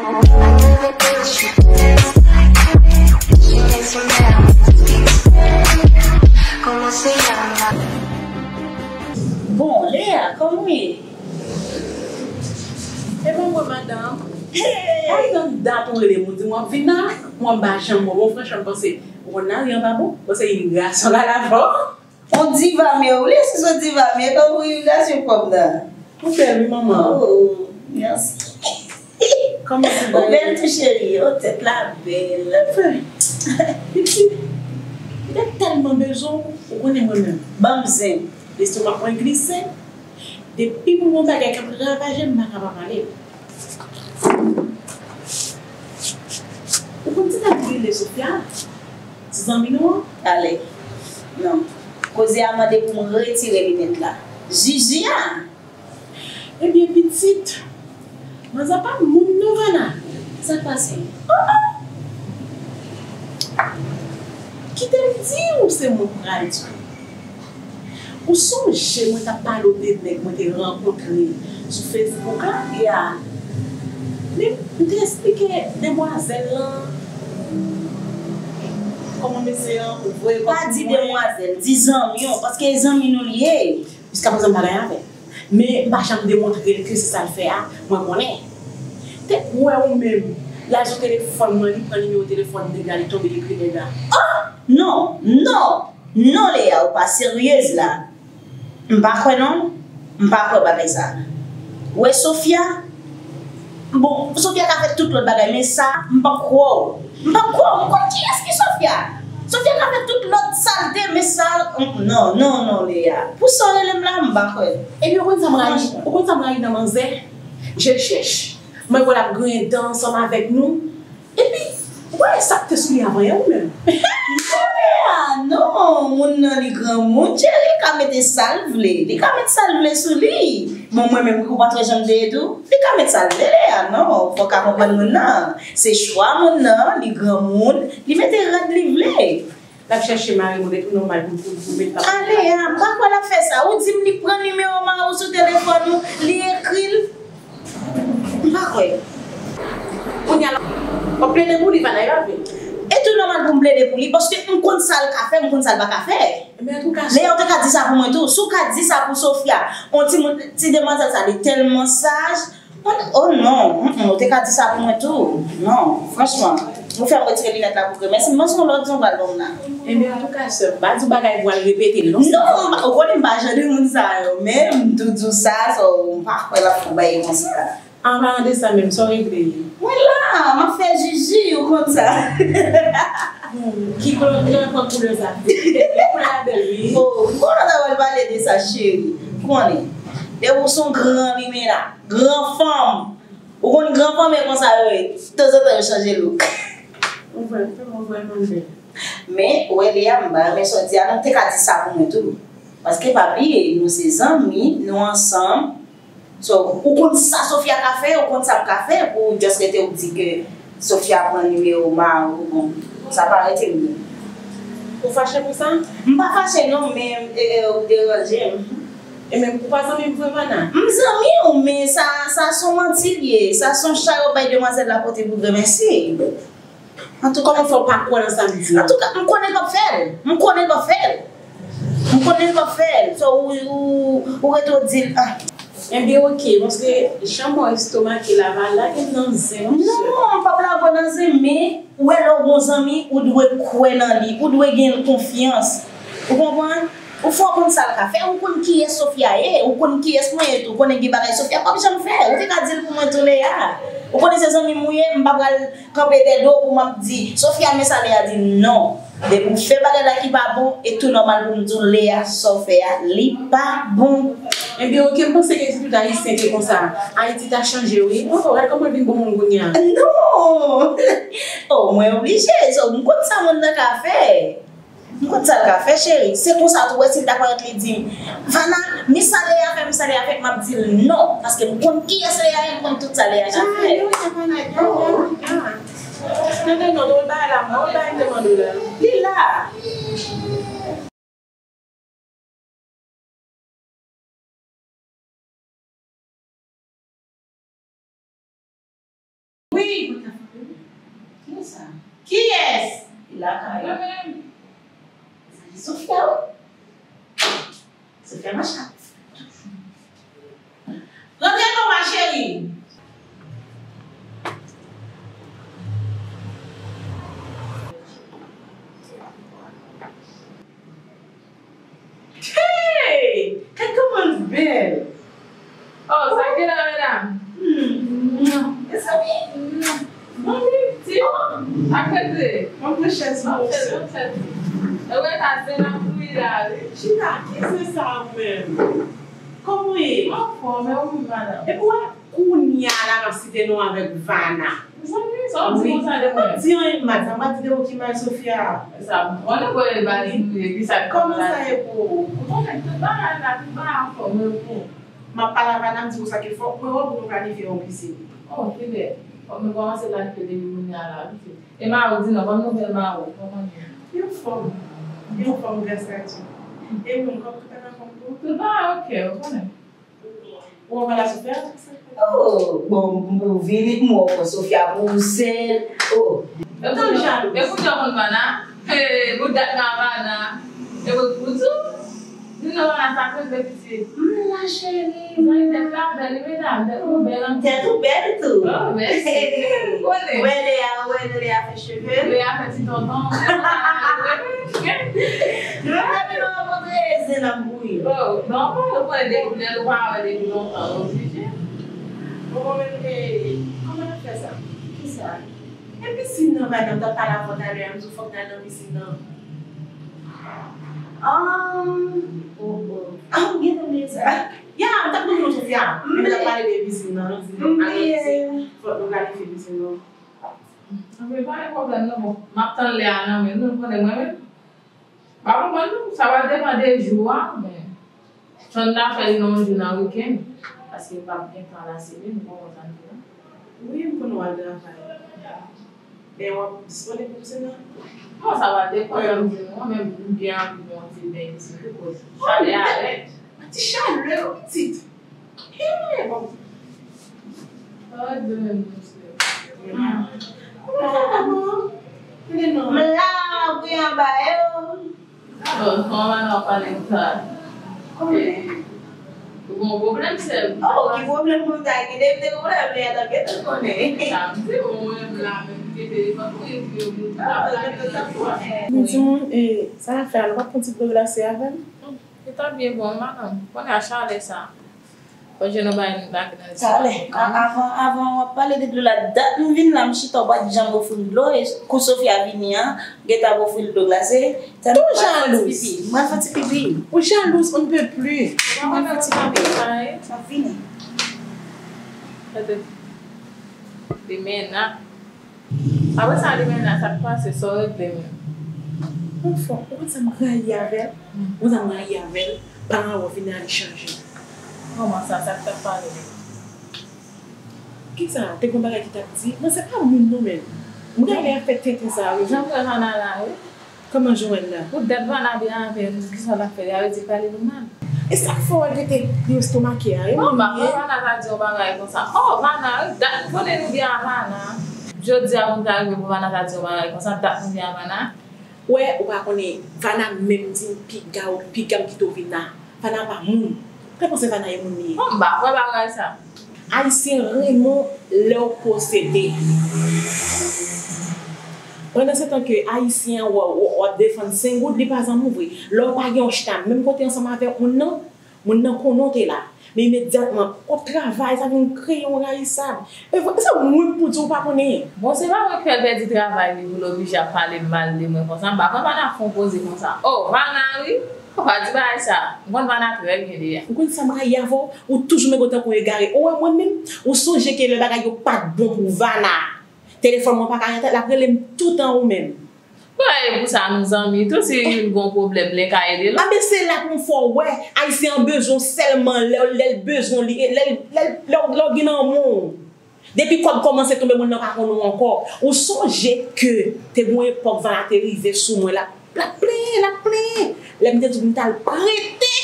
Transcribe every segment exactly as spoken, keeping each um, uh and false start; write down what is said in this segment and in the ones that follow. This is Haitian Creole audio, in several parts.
Bon, Lea, kòman w ye? E mwen, mwen, madanm. Hey! Ay, nan dat ou rele m, ou di m w ap vin la, mwen m pa janm wè w. Bon, franchman, m panse ou konn lari an pa bon. Bon, se imigrasyon k al avè w. On diva m ye, ou vle si se on diva m ye, kòm imigrasyon pwòp nan. Ou bèl, wi, manman. Oh, mèsi. Kòman se bagay? Ou bèl tou, cheri. Oh, tèt la bèl. Anfen, pitit, m te tèlman bezwen w, ou konnen mwen menm. Ban m zen. Lestomak mwen glise. Depi m wè yon bagay k ap ravaje m, m pa ka pa pale. Ou konn ti dam ki rele Sofia? Ti zanmi nou an? Ale. Non. Koze a mande pou m retire linèt la. Jiji a! Ebyen, pitit, manzè pa moun non, Vana. Sa k pase? Oh, oh! Kite m di w, se mwen k pral di w. Ou sonje mwen t ap pale w de nèg mwen te rankontre sou Facebook la? Ya. Men m te eksplike demwazèl lan kòman mesye an voye kòb pou mwen. Pa di demwazèl, di zanmi w, paske e zanmi nou l ye. Jiskaprezan m pa gen avè l. Men m pa janm demontre l ke se sa l fè a, mwen konnen. Te kwè ou menm, l al sou telefòn mwen, li pran nimewo telefòn nèg la, li tonbe ekri nèg la. Oh! Non, non! Non, Lea, ou pa seryez la. M pa kwè non. M pa kwè bagay sa. Ou wè Sofia? Bon, Sofia ka fè tout lòt bagay, men sa, m p ap kwè w. M p ap kwè w. M konn kiyès ki Sofia. Sofia ka fè tout lòt salte, men sa, mm, non, non, non, Lea. Pou sa w rele m la, m pa kwè. Epi ou konn sa m rayi, ou konn sa m rayi nan manzè? Je l chèch. Mwen wè l ap griyen dan ansanm avèk nou. Epi, ou pa wè sa k te sou li avan yè ou menm? Non, Lea, non. Moun nan, li granmoun, cheri, li ka mete sa l vle. Li ka mete sa l vle sou li. Bon, mwen menm, ou pa t wè jan m te ye tou? Li ka mete sa l vle, Lea, non. Fò w ka konprann moun nan. Se chwa moun nan, li granmoun, li mete rad li vle. L ap chèche mari moun, e tou nòmal pou, pou, pou met pa. Ale a, m pa kwè l ap fè sa. Ou di m li pran nimewo mari w sou telefòn ou, li ekri l. M pa kwè. Kounye a la, w ap plede pou li, Vana, e pa vre? E tou nòmal pou m plede pou li, paske m konn sa l ka fè, m konn sa l pa ka fè. Men antouka, Lea, ou te ka di sa pou mwen tou. Si w ka di sa pou Sofia, on timoun, ti demwazèl sa, li tèlman saj, oh non, mm, mm, ou te ka di sa pou mwen tou. Non, franchman. Ou fè m retire linèt la pou gremesi. Mwen se yon lòt jan w pral ban m la. Ebyen, antouka, sè m, pa di w bagay pou al repete l, non. Non, m pa, ou konnen m pa jan de moun sa yo. Men m tou di w sa, so, m pa kwè l ap fè yon bagay konsa. An palan de sa menm, sa w regle? Mwen la, m ap fè jiji, ou konn sa. Hmm, ki koulè, ki koulè pran koulè sa? Koulè a bèl, wi. Oh, m konnen w ta pral pale de sa, cheri. M konnen. Depi w se yon gran limena. Gran fanm. Ou konn gran fanm e konsa yo ye. Tanzantan yo chanje look. Ou vrè, ou vrèman bèl. Men, ou wè Lea, m pa renmen sa w di a, non, ou te ka di sa pou mwen tou. Paske pa bliye, nou se zanmi, nou ansanm. So, ou konn sa Sofia ka fè, ou konn sa m ka fè, pou w just rete w di ke Sofia pran nimewo mari w, bon, sa pa rete m. Ou fache pou sa? M pa fache non, men, e, e, ou deranje m. E menm ou pa zanmi m vre, Vana? M zanmi w, men sa, sa se yon manti l ye. Sa se yon cha yo bay demwazèl la pote pou gremesi. Antouka, kòman fè w pa kwè nan sa m di a? Antouka, m konnen l p ap fè l. M konnen l p ap fè l. M konnen l p ap fè l. So, ou, ou, ou rete w di l, ah. Ebyen, oke, paske jan mwen estomake la, va lage m nan zen, monchè. Non, m p ap lage w nan zen, men Ou wè, lè w gon zanmi, ou dwe kwè nan li, ou dwe gen l konfyans. Ou konprann? Ou fò w konn sa l ka fè, ou konn kiyès Sofia ye, ou konn kiyès mwen ye tou, ou konnen gen bagay Sofia p ap janm fè, ou te ka di l pou mwen tou, Lea. Ou konnen se zanmi m ou ye, m pa pral kanpe dèyè do w pou m ap di, Sofia, men sa Lea di, non. Depi w fè bagay la ki pa bon, e tou nòmal pou m di w, Lea, sa w fè a, li pa bon. Ebyen, oke, m panse ke si tout Ayisyen te konsa, Ayiti ta chanje, wi. Oh, gad kòman l vin bon moun kounye a. Non! Oh, mwen oblije, so, m konn sa moun nan ka fè. M konn sa l ka fè, cheri. Se konsa tou, wè, si l ta parèt, li di m, Vana, men sa Lea fè, men sa Lea fè, m ap di l non. Paske m konn kiyès Lea ye, m konn tout sa Lea ja fè. Ah, non, se pa nèg la, ah. Non, non, non, non, bagay la, mò, bagay m te mande w la. Li la. Wi, Wi, mwen ka frape wi. Kiyès? Kiyès? Li lakay ou. Mwen menm. Sa se Sofia wi. Sofia machat. Rantre non ma cheri. Hey! Gad kòman l bèl! Oh, sa ki la, medam? Hmm. Mezanmi! Mami, ti, oh, ak rete. Mwen pran chèz mwen. Mwen fè, mwen fè. E wè, ta zen ap bouyi la, wi. Chita, ki zen sa a menm? Kòman w ye? Anfòm, e ou menm, madanm? Epi w wè, kounye a la, m ap site non avèk Vana. Mezanmi, sa w di konsa de mwen? M pa di anyen mal, sa m pa di de ou ki mal, Sofia. Sa, mwen te kwè e ba li nou ye, ki sa k... Kòman sa ye pou ou? Ou konnen tout bagay la, tout bagay anfòm, e pou ou. M ap pale a Vana, m di konsa ke fòk mwen wè pou nou planifye yon pisin. Oh, kilè? Fòk nou kòmanse planifye depi kounye a la, wi. E mari w di non, ban m nouvèl mari w, kòman l ye? Li anfòm. Li anfòm, gras a Dye. E menm, kòman tout bagay anfòm pou ou? Tout bagay oke, ou konnen. Ou wè Vana Sofia? Oh, bon, m pou vini, m wè w pran Sofia pou w sèl. Oh. E pou... Tan jalou. E pou jan konn Vana? Hey, pou dat nan Vana. E pou, pou tou? Di non, Vana sa konn fè pitit. M la, cheri. Mwen tèt la bèl, wi, medam. Tèt ou bèl anpil. Tèt ou bèl tou. Oh, mèsi. Ou konnen. Wè Lea, wè Lea fè cheve. Lea fè ti tonton. Nou menm depi nou rankontre, zen ap bouyi. Oh, non, mwen, mwen, depi lè nou pa wè depi lontan, nou oblije. Bon, mwen menm, e, kòman n ap fè sa? Kisa? E pisin nan, madanm, t ap pale avè w talè a, m di w fòk n al nan pisin nan. Ahn, oh, oh. Ah, m gentan bliye sa. Ya, m t ap bliye w, Sofia. Men nou t ap pale de pisin nan, nou di nou al nan pisin. Fòk nou planifye pisin nan. Anben, pa gen pwoblèm non, bon. M ap tann lè a nan men nou, nou konnen mwen menm. M pa konprann non, sa va depann de jou a, men tann n a fè li nan yon jou nan wikenn, paske m p ap gen tan la semèn, ou konprann sa m di la? Wi, m konnen w al travay. Men w ap disponib pou pisin nan? Bon, sa va depann, m di nou, mwen menm, m gen anvi pou yon ti beny isi tou, koz chalè a rèd. Ti chalè, wi, pitit. Hey, bon. Sa va regle menm, mesye. Kòman sa va, maman? Tande non. M la, m ap gouye anba yo. Bon, kòman w ap pale konsa? Kòman? Ou gen yon pwoblèm, sè m? Oh, ki pwoblèm pou m ta gen? Depi te gen pwoblèm, men atanke te konnen. Sa m di, ou menm la, menm ki telefòn, ou gen pou yo, pou ta pale nan telefòn. Men timoun, e, sa n ap fè a, nou p ap pran ti dlo glase avè n? Li ta byen bon, madanm. Konnen a chalè sa. Fò je nou bay lage nan lespwa. Talè, a-, avan, avan w ap pale de dlo la, dat m vin la, m chita, w pa t janm ofri m dlo, e kou Sofia vini an, gentan ap ofri l dlo glase. Tou jalouz. Mwen fè ti pipi. Ou jalouz, on ne peut plus. Mwen fè ti pipi. M ap vini. Demen nan. Apre sa, demen nan, sa k pase, sa w regle menm? Anfen, ou konn sa m rayi avè l? Ou konn sa m rayi avè l? Paran w vin al chanje. Kòman sa, sa k t ap pale menm? Kisa? Te gon bagay ki t ap di? Non, se pa moun non menm. M rayi afè tenten sa yo. Jan m wè Vana la, wi. Kòman Joël la? Pou dat Vana byen avè l, kisa l ap fè? Li a rete pale nou mal. E sa k fè w al gete li estomake a? E bon, m pa kwè Vana ta di yon bagay konsa. Oh, Vana, wi, dat nou konnen nou byen a Vana. Jodi a pou m ta rive pou Vana ta di yon bagay konsa, dat nou byen a Vana. Wè, ou pa konnen, Vana menm di m piga w, piga m kite w vin la. Vana pa moun. Ou te panse Vana e moun li ye? Bon, m pa kwè bagay sa. Ayisyen renmen w lè w posede. Pandan se tan ke Ayisyen an w, w, w ap defann senk goud, li pa zanmi w vre. Lè w pa gen yon chita menm kote ansanm avèk moun nan, moun nan konnen w te la. Men imedyatman, w ap travay, sa vin kreye yon rayisab. E vre, se wont pou di w pa konnen. Bon, se pa mwen k fè l pèdi travay li pou l oblije ap pale mal de mwen konsa. M pa kwè Vana fè yon koze konsa. Oh, Vana wi! Ou pa di bagay sa. M konn Vana trè byen deja. Ou konn sa m rayi avè w? Ou toujou menm tankou yon egare. Ou wè mwen menm, ou sonje ke lè bagay yo pa t bon pou Vana, telefòn mwen pa ka rantre, l ap rele m toutan ou menm. Bon, e pou sa nou zanmi tou, si youn gon pwoblèm, l ka ede lòt. Anben, se la pou m fè w wè, Ayisyen an bezwen w sèlman lè, lè l bezwen w, li, lè, lè, lè, lè w gen nan men w. Depi kòb kòmanse tonbe, moun nan pa konn ou ankò. Ou sonje ke te gon epòk Vana te rive sou mwen, l ap, l ap plenyen, l ap plenyen. Lè m te di w m t al prete.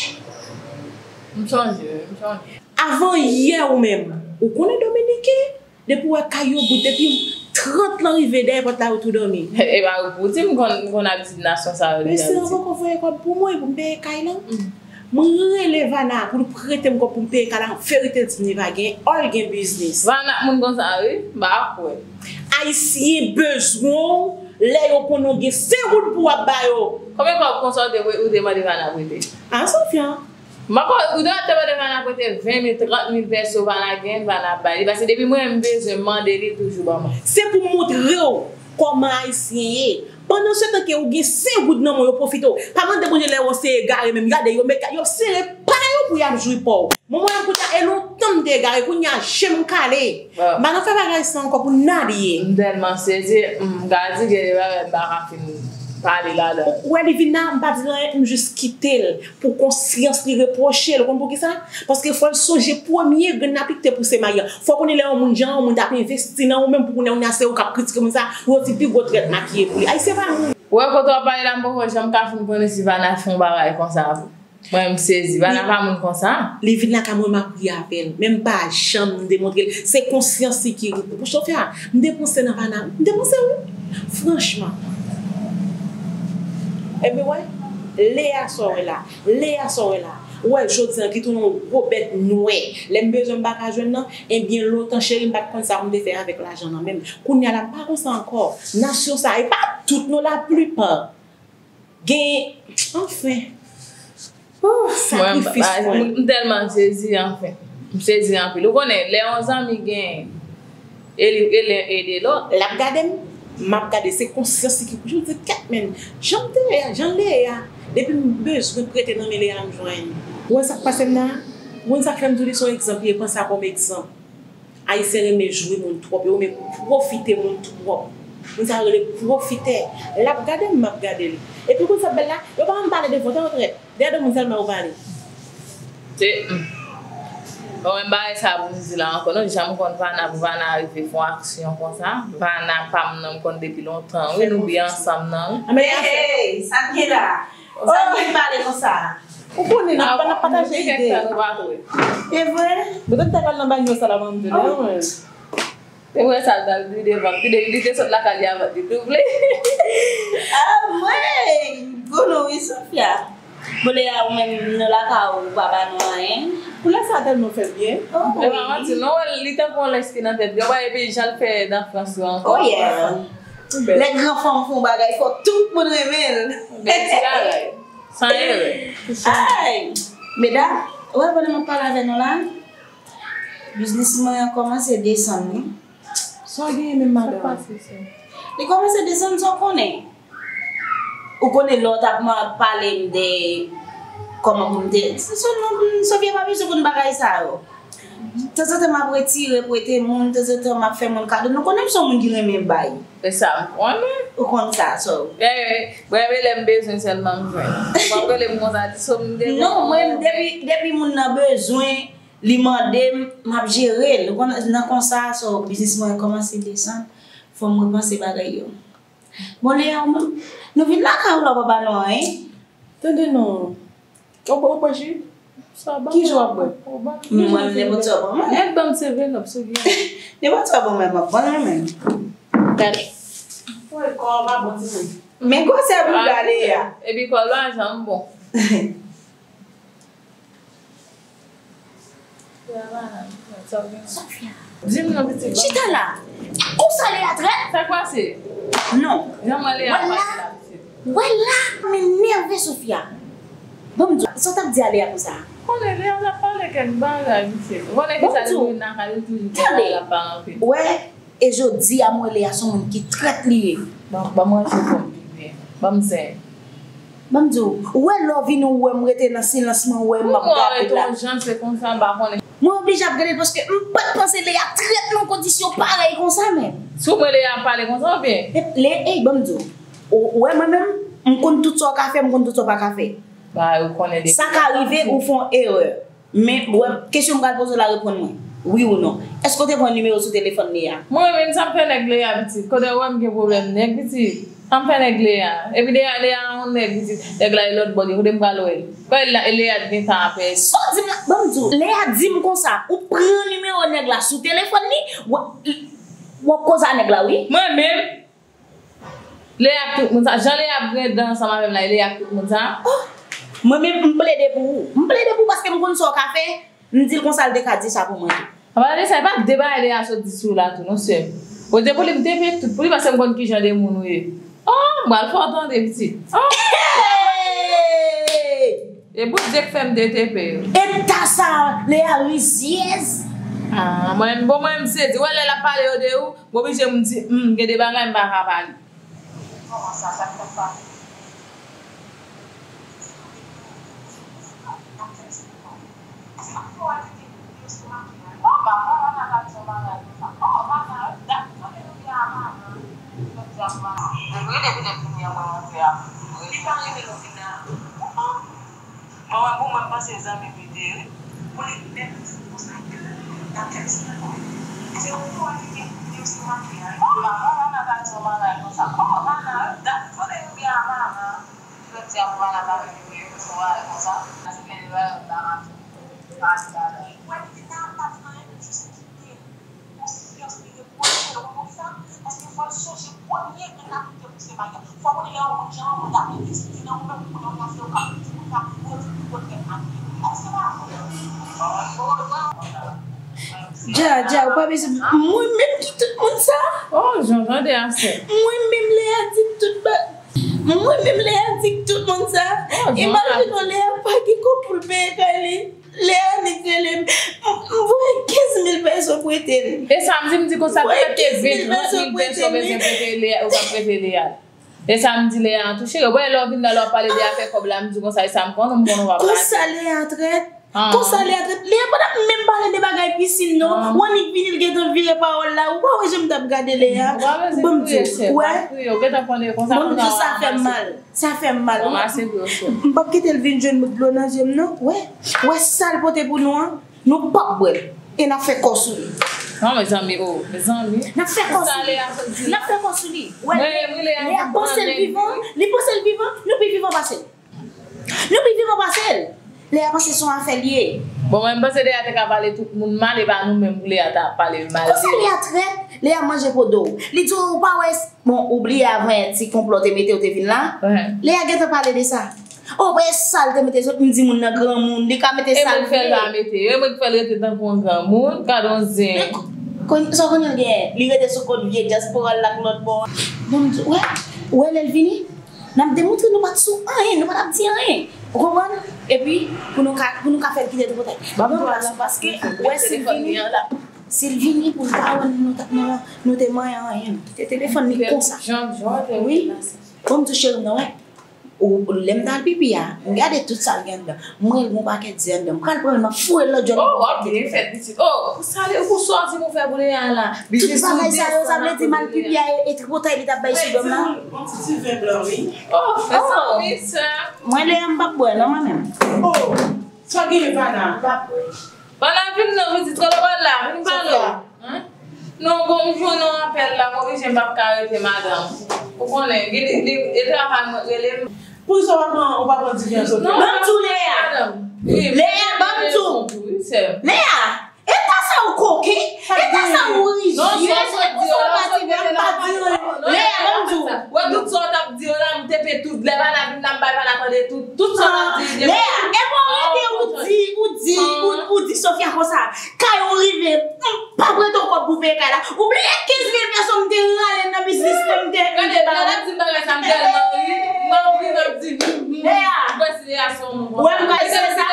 M sonje, m sonje. Avan yè ou menm, ou konnen Dominiken? Depi w wè kay yo bout, depi trant lan rive, dèyè pòt la yo tou dòmi. E pa pou di m konn, m konn abitid nasyon sa yo deja. Mesye an poko voye kòb pou mwen pou m peye kay lan. M rele Vana pou l prete m kòb pou m peye kay lan. Verite di m li pa gen, all gen biznis. Vana moun konsa wi, m pa kwè. Ayisyen bezwen w lè yo konnen w gen senk goud pou w ap ba yo. Konbyen kòb konsa ou te, ou te mande Vana prete? A, Sofia. M pa kwè, ou te mande Vana prete ven mil, trant mil pèso Vana gen, Vana bay li. Paske depi mwen menm m bezwen mande li, li toujou ban mwen. Se pou montre w kòman Ayisyen ye. Pandan se tan ke ou gen senk goud nan men w, yo pwofite w. Pa mande Bondye lè yo se egare menm. Gade, yo met, yo sere pa yo pou y ap jwi pa w. Moman yo kounye a, e lontan m te egare, kounye a je m kale. M pa nan fè bagay sa ankò pou n alye. M tèlman sezi, m ka di gen de bagay m pa ka fin pale ladan. Ou wè li vin la, m pa di l anyen, m jis kite l pou konsyans li repwoche l. Ou konn poukisa? Paske fò l sonje premye grenn lapli ki te pouse mayi an. Fò w konnen lè yon moun jan, yon moun t ap envesti nan ou menm pou kounye a, kounye a se ou k ap kritike moun sa, pou yo di pi gwo trèt makiye pou li. Ayisyen pa moun. Ou wè kote w ap pale la, m poko janm ka fin konnen si Vana fè yon bagay konsa pou. Mwen, m sezi. Vana pa moun konsa. Li vin lakay mwen, m ap ri avè l. Men m pa janm demontre l. Se konsyans li ki. Sofia, m depanse nan Vana. M depanse wi. Franchman. Ebyen, wè. Lea sa w wè la. Lea sa w wè la. Ou wè, jodi an, ki tounen yon gwo bèt nwè. Lè m bezwen m pa ka jwenn nan. Ebyen, lontan, cheri, m pa t konn sa pou m te fè avèk lajan nan men m. Kounye a la, m pa konsa ankò. Nasyon sa, e pa tout non, laplipa. Gen, anfen. Ouh, sakrifis mwen. M tèlman sezi, anfen. M sezi anpil. Ou konnen, lè yon zanmi gen, e li, e li ede lòt. L ap gade m, m ap gade, se konsyans li ki pou di, kèt, men, jan m te ye a, jan l te ye a, depi m bezwen prete nan men Lea, m jwenn. Ou wè sa k pase m la? Ou konn sa k fè m di w li se yon egzanp, li pran sa kòm egzanp. Ayisyen renmen jwi moun twòp, yo renmen pwofite moun twòp. Moun sa yo rele pwofitè. L ap gade m, m ap gade l. Epi kounye sa bèl la, yo pa konn pale devan w, tande trèt. Dèyè do moun sèlman yo pale. Se, hmm. Bon, men bagay sa pou m di la ankò, non, janm konn Vana, pou Vana rive fè yon aksyon konsa. Vana pa m nan, m konn depi lontan, wi, nou byen ansanm nan, wi. Hey, hey, sa k gen la? Sa k gen pale konsa? Ou konnen, n ap, n ap pataje ide. E vre? Mwen te pral nan banyo sa la, mwen, m vle, wi. Te wè sa, l al pi devan, pi de, li te sot lakay li avan li te vle. Ah, mwen, gounou, wi, Sofia. Bon, Lea, ou menm, nou lakay ou, ou pa ba nou anyen. Koulè sa tèlman fè byen. Oh, wi. Mwen pa manti, non, li tankou yon lens ki nan tèt li. Ou wè, epi jan l fè nan Frans yo ankò. Oh, yeah. Lè gran fanm fè yon bagay, fò tout moun renmen l. Bèl ti bagay. San erè. Ay! Medam, ou wè pandan m ap pale avè nou la, biznis mwen an kòmanse desann, wi. Sa w genyen menm, madanm? Li kòmanse desann, sa w konnen. Ou konnen lè w t ap ma-, pale m de kòman pou m te, se sèlman pou m, Sofia pa bezwen konn bagay sa yo. Tanzantan m ap retire, prete moun, tanzantan m ap fè moun kado. Nou konnen m se yon moun ki renmen bay. E sa m konnen. Ou konn sa, so. Eh, mwen, men lè m bezwen sèlman m jwenn. Ou p ap rele m konsa, di so m gen. Non, mwen, depi, depi moun nan bezwen, li mande m, m ap jere l. Ou konn, nan konsa, so, biznis mwen kòmanse desann. Fò m repanse bagay yo. Bon, Lea, ou menm, nou vin lakay ou la, ou pa ba nou anyen. Tande non. Ou bwè, ou bwè ji? Ki ji w ap bwè? Mwen, nenpòt sa w ban mwen. Nèg ban m seven up, sou ki. Nenpòt sa w ban mwen, m ap pran mwen menm. Gade. Wè, kò w pa bon, timoun. Men gwosè bouda Lea. Epi kò l pa janm bon. Sofia. Di m non, pitit. Chita la. Konsa Lea trèt? Sa k pase? Non. Jan mwen Lea pale la, pitit. Wè la, m enève Sofia. Bon, m di w, sa w t ap di a Lea konsa? Konnen Lea t ap pale kèk bagay, pitit. Ou konnen kisa li menm nan kay li toujou gen bagay l ap pale anpil. Wè, e jodi a m wè Lea se yon moun ki trèt li ye. Ban, ban m ranje kò m pi byen. Ban m zen. Ban m di w, ou wè lè w vini ou wè m rete nan silans mwen, ou wè m ap gade l la. Pou mwen, yon jan se konsa, m pa konnen. Mwen oblije ap gade l paske m pa t panse Lea trèt nan kondisyon parèy konsa menm. Si w wè Lea ap pale konsa oubyen? E, le, ey, ban m di w. Ou, ou wè mwen menm, m konn tout sa w ka fè, m konn tout sa w pa ka fè. Ba, ou konnen depi. Sa ka rive, ou fè yon erè. Men, wè, kesyon m pral poze w la, reponn mwen. Wi ou non? Èske w te pran nimewo sou telefòn Lea? Mwen menm, sa m fè nèg Lea pitit? Kote w wè m gen pwoblèm nèg pitit? Sa m fè nèg Lea. Epi Lea, Lea yon nèg, li di, nèg la e lòt bò li, kote m pral wè l? Kwè Lea, Lea t gen tan apre. Sa w di m la? Ban m di w, Lea di m konsa, ou pran nimewo nèg la sou telefòn li, w ap, w ap koze a nèg la, wi. Mwen menm, Lea ak tout moun sa, jan Lea ap griyen dan ansanm avè m la, e Lea ak tout moun sa. Oh, mwen menm, m plede pou ou. M plede pou ou paske m konn sa w ka fè. M di l konsa, l te ka di sa pou mwen tou. Apa de sa, e pa de bagay Lea sot di sou la tou, non, sè m. Ou te pou li, m te peye tout pou li, paske m konn kijan de moun ou ye. Oh, m pral fè w tande, pitit. Oh! Hey! E bout de k fè m de te peye. E ta sa, Lea rizyèz. Ah, mwen, bon, mwen, m sezi. Wè, lè l ap pale yo de ou, m oblije m di, hmm, gen de bagay m pa ka pale. Kòman sa, sa k fèt pa? Depi lè fini an mwen monte a. Li pa rele lòt fina. Mwen, mwen, pou mwen, m panse zanmi m li te ye, wi. Pou li menm di konsa ke l ap fè ti bagay. Se ou ki wè li gen, li osi manke a. Kòman, kòman, mwen pa di yon bagay konsa. Kòman, mama, dat kote yo gen a mama? Jodi a, mwen pa nan bagay yo, yo, yo, yo, konsa. Paske li wè, yo ta mache. Pa di bagay. Wè, li te ta ap pa di anyen, men jis kite l. Konsyans li reproche l, ou konprann sa? Paske fò l sonje premye gen ta kite pou se bagay. Fò konnen lè yon moun jan yon moun ta vin eksplike nan ou menm pou konnen ou ta fè ou ka di moun sa, ou di pou konn fè ak li. Èske se pa vre? Dja, dja, ou pa bezwen. Mwen menm ki tout moun sa? Oh, jan tande a sè. Mwen menm Lea di tout ba. Mwen menm Lea di tout moun sa. Oh, jan Imajine w, Lea pa gen kòb pou l peye kay li. Lea nèk rele m. M, m voye kenz mil peso prete l. E sa m di, m di konsa, voye kenz mil peso prete l. Ou pa prete Lea. E sa m di Lea an tou, cheri. Bon, lè w vin la, lè w ap pale de afè kòb la, m di konsa, e sa m konnen, m konnen w ap lage. Konsa Lea trèt. Ah. Konsa Lea trèt. Lea pa t ap menm pale de bagay pisin, non. Ah. Ou annik vini, l gentan vire pawòl la. Ou pa wè jan m t ap gade Lea? Ou pa bezwen kriye, sè. Ban m di w, pa kriye. Ou gentan konnen konsa, ban m di w, sa fè m mal. Sa fè m mal. Ranmase dlo, sè. M p ap kite l vin jwenn dlo nan je m, non. Wè, wè sa l pote pou nou an. Nou p ap bwè l. E n ap fè kò sou li. Non, mezanmi, oh, mezanmi. N ap fè kò sou li. N ap fè kò sou li. Wè, Lea panse l vivan. Li panse l vivan. Nou pi vivan pase l. Nou pi vivan pase l. Lea panse se yon afè l ye. Bon, mwen, m panse Lea te ka pale tout moun mal, e pa nou menm pou Lea ta pale mal de. Konsa Lea trèt, Lea manje po do. Li di w pa wè, bon, ou bliye avan yè ti konplò te mete w te vin la. Lea gentan pale de sa. Oh, wè sa l te mete sot, m di moun nan granmoun, li ka mete sa l vle. E mwen k fè l pa mete yo, e mwen k fè l rete tankou yon granmoun, gad yon zen. Men, kon, sa w konnen l genyen, li rete sou kont vye dyaspora l la ak lòt bò. Bon, m di, wè, wè lè l vini, n ap demontre nou pa t sou anyen, nou pa t ap di anyen. Ou konprann? Epi, pou nou ka, pou nou ka fè l kite tripotay. Ban m plas ou paske, wè, si l vini, si l vini pou l pa wè nou, nou, nou, nou te manyen anyen, nou kite telefòn li konsa. Wi. Bon, m di cheri m nan, wè. Ou, lè m t al pipi a, m gade tout sa l gen anndan. M wè l gon pakèt zen anndan. M pral pran l, m ap foure l nan djòl. Oh, w ap byen fèt, pitit. Oh, sa vle, pou sa w di pou fè pou Lea la. Tout bagay sa yo, sa vle di m al pipi a, e, e tripotay li t ap bay sou do m la. Yon ti, ti ven blan, wi. Oh, fè sa, wi, sè. Mwen, Lea, m p ap bwè, non, mwen menm. Oh, sa genyen, Vana? M p ap bwè. Vana, vin non, pitit, kòlòbòl la, vin pale. Hein? Non, bon, m jwenn yon apèl la, m oblije m p ap ka rete, madanm. Ou konnen, li, li, li, e travay mwen rele m. Poukisa w pa pran, ou pa pran divyen soti? Non, ban m di w, Lea. Lea, ban m di w. Lea, eta sa ou koken, eta sa ou rizyèz, e konsa w pa di anyen, m pa di anyen. Lea, ban m di w. Wè tout sa w t ap di yo la, m tepe tout. Lè Vana vin la, m bay Vana tande tout, tout sa w t ap di. Lea, e bon, ou rete, ou di, ou di, ou, ou di Sofia konsa. Kay ou rive, m p ap rete yon kòb pou peye kay la. Ou bliye kenz mil peso m te rale nan biznis mwen, m te. Gade, lè l ap di m bagay sa, m tèlman ri. M ap ri, m ap di, hmm, hmm, hmm. Lea. M kwè si Lea se yon moun konsa. Wè, m kwè se sa.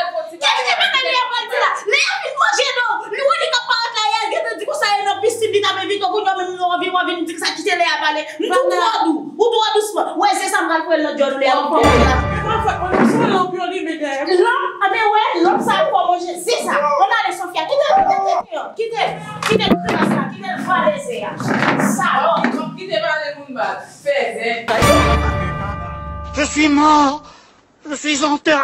Kèlke bagay Lea pral di la? Lea vin manje non. Li wè li k ap parèt la, Lea gentan di konsa, e nan pisin li t ap envite w, kounye a menm w vin, w vin di konsa, kite Lea pale. M di w twò dou. Ou twò dousman. Wè, se sa m pral fè nan djòl ou, Lea, ou pran mwen la. Mwen fè, mwen se lanp yo limen dèyè m. Lanp, a, men wè, lanp sa yo fò manje. Se sa. Ann ale, Sofia. Kite, kite, kite, kite, kite kras la. Kite l vale ze a. Salòp. Kite pale moun mal. Fèzè. Je suis mort. Je suis enterré.